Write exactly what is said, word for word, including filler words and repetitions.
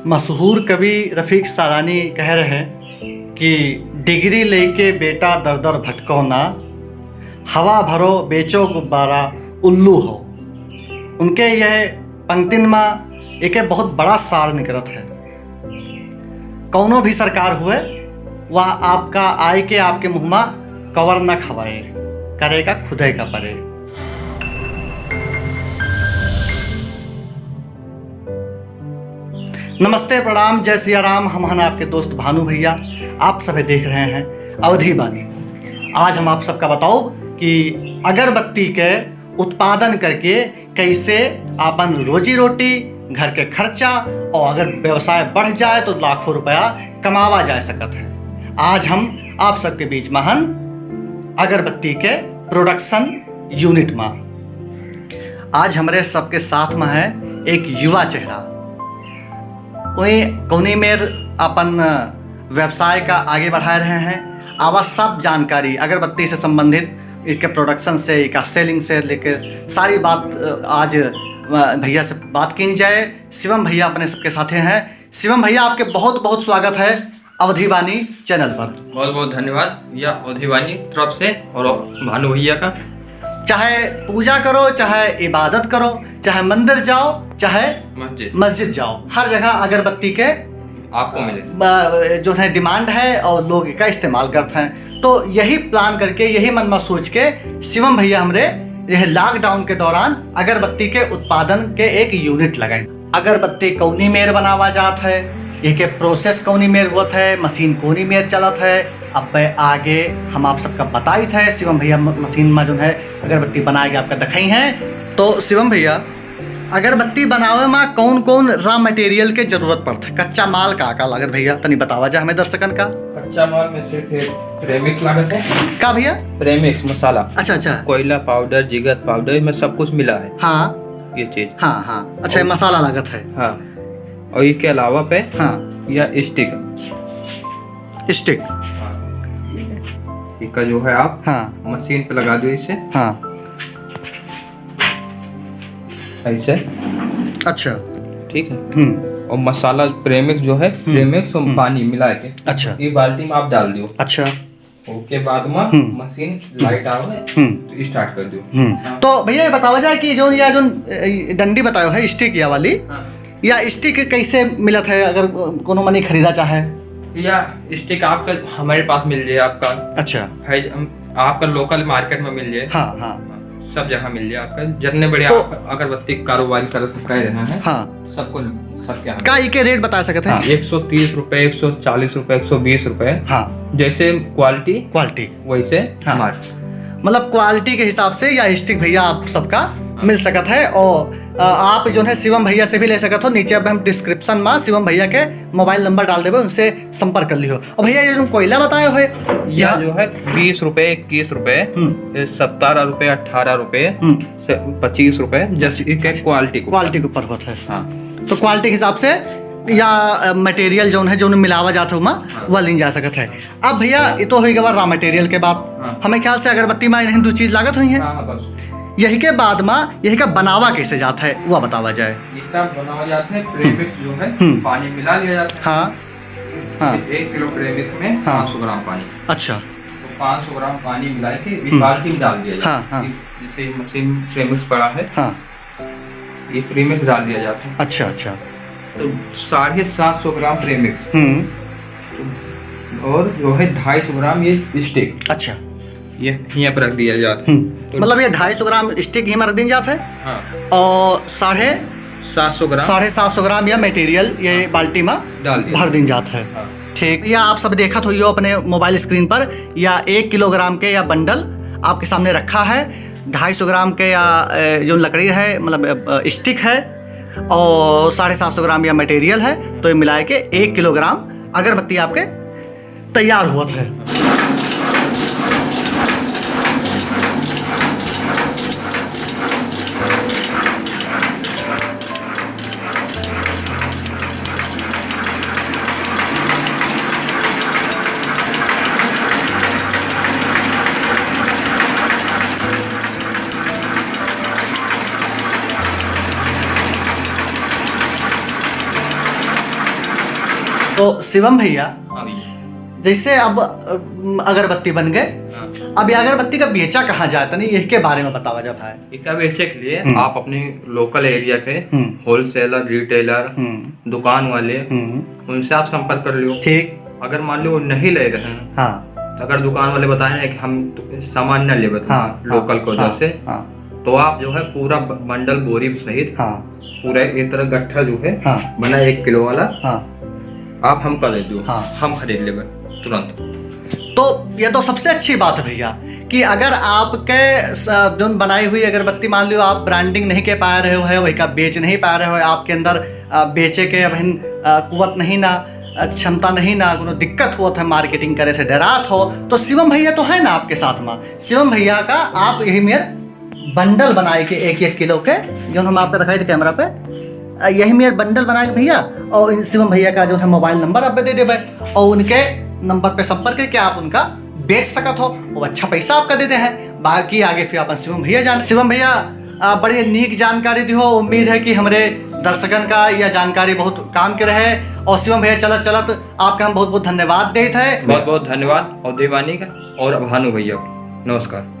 मशहूर कवि रफीक सालानी कहे रहे कि "डिग्री लेके बेटा दर दर भटको ना, हवा भरो बेचो गुब्बारा उल्लू हो।" उनके यह पंक्तिन मा एके बहुत बड़ा सार निकरत है। कौनो भी सरकार हुए, वह आपका आए के आपके मुँह मा कवर न खवाए, करे का खुदे का परे। नमस्ते, प्रणाम, जय सिया राम। हम हन आपके दोस्त भानु भैया, आप सभे देख रहे हैं अवधी बानी। आज हम आप सबका बताउब कि अगरबत्ती के उत्पादन करके कैसे आपन रोजी रोटी, घर के खर्चा और अगर व्यवसाय बढ़ जाए तो लाखों रुपया कमावा जा सकत है। आज हम आप सबके बीच मा हन अगरबत्ती के production unit मा। आज हमरे सबके साथ मा है एक युवा चेहरा। वही कौनी मेर अपन व्यवसाय का आगे बढ़ाए रहे हैं। आवा सब जानकारी अगरबत्ती से संबंधित, इसके production से, इसका selling से लेके सारी बात, अ, आज, अ, भैया से बात कीन जाए। शिवम भैया अपने सबके साथे हैं। शिवम भैया, आपके बहुत बहुत स्वागत है अवधी बानी channel पर। बहुत बहुत धन्यवाद भैया, अवधी बानी तरफ से और भानु भैया का। चाहे पूजा करो, चाहे इबादत करो, चाहे मंदिर जाओ, चाहे मस्जिद। मस्जिद जाओ, हर जगह अगरबत्ती के आपको मिले। ब-, जो है demand है और लोग इसका इस्तेमाल करते हैं। तो यही plan करके, यही मन में सोच के शिवम भैया हमरे यह lockdown के दौरान अगरबत्ती के उत्पादन के एक unit लगाए। अगरबत्ती कौनी मेर बनावा जात है, एके process कौनी मेर होत है, machine कौनी मेर चलत है, अब आगे हम आप सबका बताइत है। शिवम भैया म-, machine में जो है अगरबत्ती बनाए के आपका दिखाई हैं। तो शिवम भैया, अगरबत्ती बनावे मा कौन कौन raw material के जरूरत पड़त है? कच्चा माल का का लागत भैया, तनी बतावा जा हमें दर्शकन का। कच्चा माल में सिर्फ एक premix लागत है। का भैया? Premix मसाला। अच्छा, अच्छा। कोयला powder, जिगत powder, इसमें सब कुछ मिला है। हाँ। ये चीज। हाँ, हाँ। अच्छा, ये और मसाला लागत है। हाँ। और इसके अलावा पे हाँ। या stick। Stick। हाँ। इसका जो है आप हाँ। Machine पे लगा दो इसे। हाँ। ऐसे। अच्छा। ठीक है। हम्म। और मसाला premix जो है, हम्म। Premix और हम्म। पानी मिला के अच्छा। ये बाल्टी में आप डाल दियो। अच्छा। ओके, बाद में हम्म। Machine light आवे हम्म। तो start कर दियो। हम्म। हाँ। तो भैया ये बतावा जाए कि जो या जो, ए, डंडी बतायो है stick या वाली, हाँ। या stick कैसे मिलत है अगर कोनो मनी खरीदा चाहे? या stick आपका हमारे पास मिल जाए आपका। अच्छा। है, हम, आपका local market में मिल जाए। हाँ, हाँ। सब जगह मिल जाए आपका, जितने बड़े तो आप अगरबत्ती कारोबारी कर, कर रहे हैं, हाँ। सबको, सबके यहाँ। का इके rate बता सकत हैं? हाँ, एक सौ तीस रुपए, एक सौ चालीस रुपए, एक सौ बीस रुपए। हाँ। जैसे quality, quality। वैसे हाँ। माल। मतलब quality के हिसाब से या stick भैया आप सबका हाँ। मिल सकत है। और, अ, आप जो है शिवम भैया से भी ले सकत हो। नीचे अब हम description में शिवम भैया के mobile number डाल देबे, उनसे संपर्क कर लियो। और भैया ये जो कोयला बताए हो, या या जो है बीस रुपए, इक्कीस रुपए, हम्म। ये सत्रह रुपए, अठारह रुपए, हम्म। से पच्चीस रुपए, जैसे कि quality के ऊपर। Quality के ऊपर होता है। हाँ। तो quality के हिसाब से या, अ, material जौन है, जौन मिलावा जात है, ओमा हाँ। वह लीन जा सकत है। अब भैया, ये तो होई गवा raw material के बात। हाँ। हमें ख्याल से अगरबत्ती में इन्हें दो चीज लागत हुई हैं। हाँ, हाँ, बस। यही के बाद में, यही का बनावा कैसे जात है, वह बतावा जाए। इसका बनावा जात है, premix जो है, हम्म। पानी मिला लिया जाता है। हाँ। हाँ। एक किलो premix में हाँ। पाँच सौ ग्राम पानी। अच्छा। तो पाँच सौ ग्राम पानी मिला के एक हम्म। बाल्टी में डाल दिया जाता है। हाँ, हाँ। जैसे machine premix पड़ा है, हाँ। ये premix डाल दिया जाता है। अच्छा, अच्छा। तो साढ़े सात सौ ग्राम premix। हम्म। और जो है ढाई सौ ग्राम ये stick। अच्छा। ये यहाँ पर रख दिया जाता है। हम्म। तो मतलब ये ढाई सौ ग्राम stick ही में रख दीन जात है। हाँ। और साढ़े सात सौ ग्राम। साढ़े सात सौ ग्राम या material ये हाँ। बाल्टी में डाल दिया। भर दीन जात है। हाँ। ठीक। या आप सब देखत होइयो अपने mobile screen पर या एक किलोग्राम के या bundle आपके सामने रखा है। ढाई सौ ग्राम के या, ए, जो लकड़ी है, मतलब, ए, ए, stick है और साढ़े सात सौ ग्राम या material है, तो ये मिला के एक किलोग्राम अगरबत्ती आपके तैयार हुआ है। तो शिवम भैया, हाँ भैया। जैसे अब, अम, अगरबत्ती बन गए, हाँ। अब ये अगरबत्ती का बेचा कहाँ जाए, तनी इसके बारे में बतावा जा भाई। इसका बेचे के लिए हम्म। आप अपने local area के हम्म। Wholesaler, retailer, हम्म। दुकान वाले, हम्म। उनसे आप संपर्क कर लियो। ठीक। अगर मान लो वो नहीं ले रहे हैं, हाँ। तो अगर दुकान वाले बताए हैं कि हम तो सामान न लेबे तुम्हारा हाँ, हाँ, local के वजह हाँ, से, हाँ। तो आप जो है पूरा ब-, बंडल बोरी सहित हाँ। पूरा इस तरह गट्ठा जो है हाँ। बना एक किलो वाला, हाँ। आप हमका दे दो, हाँ। हम खरीद लेबे तुरंत। तो ये तो सबसे अच्छी बात है भैया, कि अगर आपके स-, जोन बनाई हुई अगरबत्ती, मान लो आप branding नहीं के पा रहे हो, है वही का बेच नहीं पा रहे हो, आपके अंदर, अ, बेचे के अभिन, अ, कुवत नहीं ना, अ, क्षमता नहीं ना, कोनो दिक्कत होत है marketing करे से, डरात हो, तो शिवम भैया तो है ना आपके साथ में। शिवम भैया का आप यही मेर बंडल बनाए के एक एक किलो के, जोन हम आपका दिखाई थे camera पे, अ, यही मेर बंडल बनाए के भैया, और इन शिवम भैया का जो है mobile number आप दे देबे, और उनके number पे संपर्क करके आप उनका बेच सकत हो, वो अच्छा पैसा आपका दे दे हैं। बाकी आगे फिर अपन शिवम भैया जान। शिवम भैया, अ, बड़ी नीक जानकारी दिहो, उम्मीद है कि हमरे दर्शकन का यह जानकारी बहुत काम के रहे। और शिवम भैया, चलत चलत आपका हम बहुत बहुत धन्यवाद देत है। बहुत बहुत धन्यवाद और देवानी का और भानु भैया को नमस्कार।